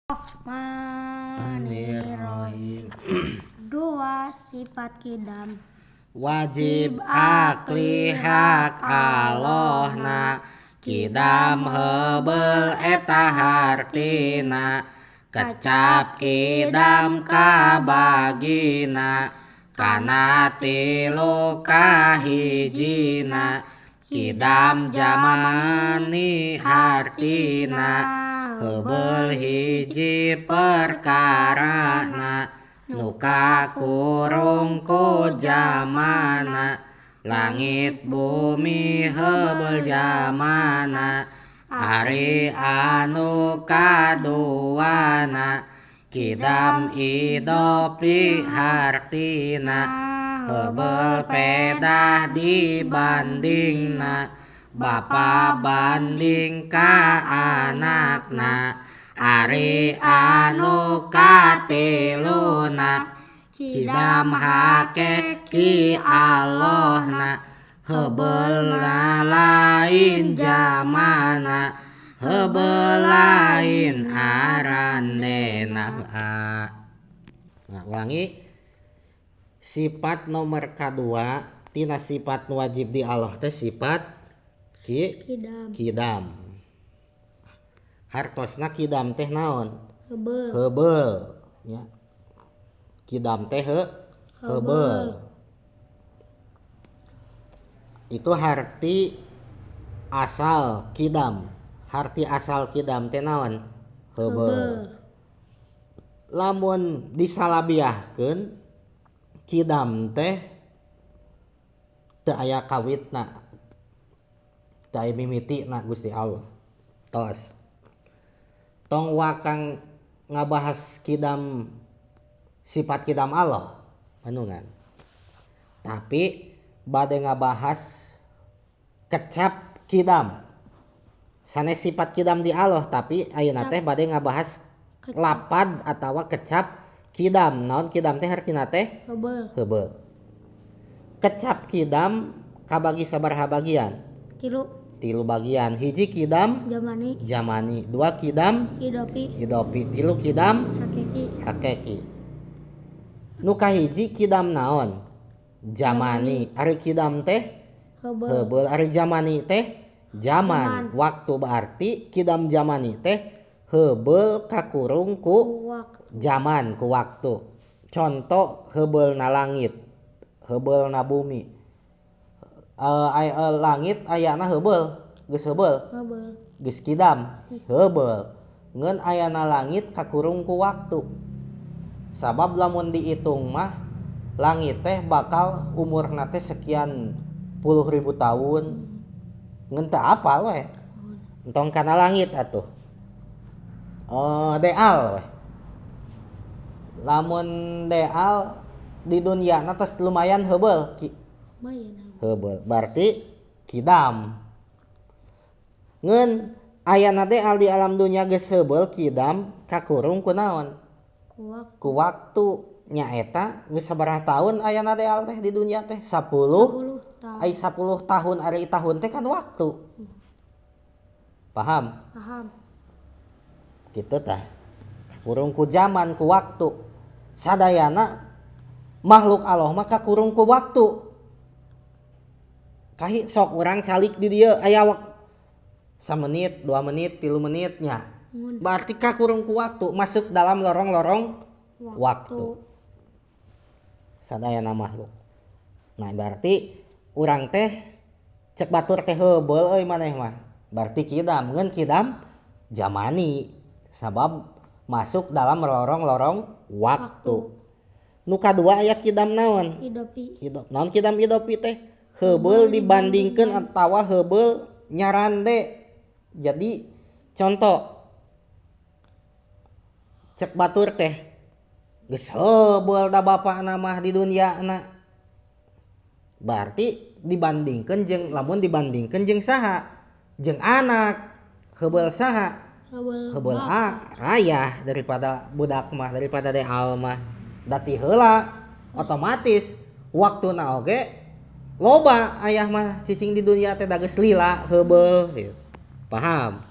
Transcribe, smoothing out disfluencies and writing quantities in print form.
Bismillahirrahmanirrahim. Dua sifat kidam wajib akli hak Allahna, kidam heubeul eta hartina, kecap kidam kabagina, kana tilu kahijina, kidam jamani hartina, heubeul hiji perkarana, nu kakurung ku jamana, langit bumi heubeul jamana, ari anu kaduana, kidam idopi hartina, heubeul pedah dibandingna, bapa banding ka anakna, ari anu katiluna, kidam hakiki Allahna, heubeulna lain jamana, heubeul lain arandena. Nah, ulangi sifat nomor kadua tina sifat wajib di Allah teh sifat kidam. Kidam. Hartosna kidam teh naon? Heubeul. Heubeul nya. Kidam teh heubeul. Itu harti asal kidam. Harti asal kidam teh naon? Heubeul. Lamun disalabiahkeun kidam teh teu aya kawitna, teu aya mimitina Gusti Allah. Tos. Tong wakang ngabahas kidam, sifat kidam Allah manungan. Tapi bade ngabahas kecap kidam. Sanes sifat kidam di Allah, tapi ayeuna teh bade ngabahas lapad atawa kecap kidam. Naon kidam teh hartina teh? Heubeul. Heubeul. Kecap kidam kabagi sabaraha bagian? Tilu. Tilu bagian. Hiji kidam jamani, jamani. Dua kidam idopi, idopi. Tilu kidam hakiki, hakiki. Nu kahiji kidam naon? Jamani. Ari kidam teh heubeul. Heubeul. Ari jamani teh zaman, waktu. Berarti kidam jamani teh heubeul kakurung ku zaman, ku waktu. Contoh heubeulna langit, heubeulna bumi. Langit ayana heubeul, geus heubeul, geus kidam heubeul. Ngeun ayana langit kakurung ku waktu. Sabab lamun dihitung mah langit teh bakal umurna teh sekian puluh ribu tahun. Ngeun teu apal we. Entong kana langit atuh. Deal we. Lamun deal di dunia na tos lumayan heubeul. Heubeul berarti kidam. Ngeun ayana deal di alam dunia geus heubeul kidam kakurung ku naon? Ku waktu. Nyaeta geus sabaraha tahun ayana deal teh di dunia teh? 10 tahun. Ai 10 tahun, ari tahun teh kan waktu. Paham? Paham. Kitu tah. Kakurung ku zaman, ku waktu. Sadayana makhluk Allah mah kakurung ku waktu. Kahi sok urang calik di dieu aya samenit, 2 menit, 3 menit nya. Berarti kakurung ku waktu, masuk dalam lorong-lorong waktu. Sadayana makhluk. Nah, berarti urang teh cek batur teh heubeul euy maneh mah. Berarti kidam, ngeun kidam jamani. Sabab masuk dalam lorong-lorong waktu. Nu kadua aya kidam naon? Idopi. Naon kidam idopi teh? Heubeul dibandingkeun atawa heubeul nyarande. Jadi contoh cek batur teh geus heubeul da bapakna mah di duniana. Berarti dibandingkeun jeung, lamun dibandingkeun jeung saha? Jeung anak. Heubeul saha? Heubeul ayah daripada budak mah, daripada deal mah. Dati heula otomatis waktuna oge loba ayah mah cicing di dunia teh da geus lila heubeul gitu. Paham?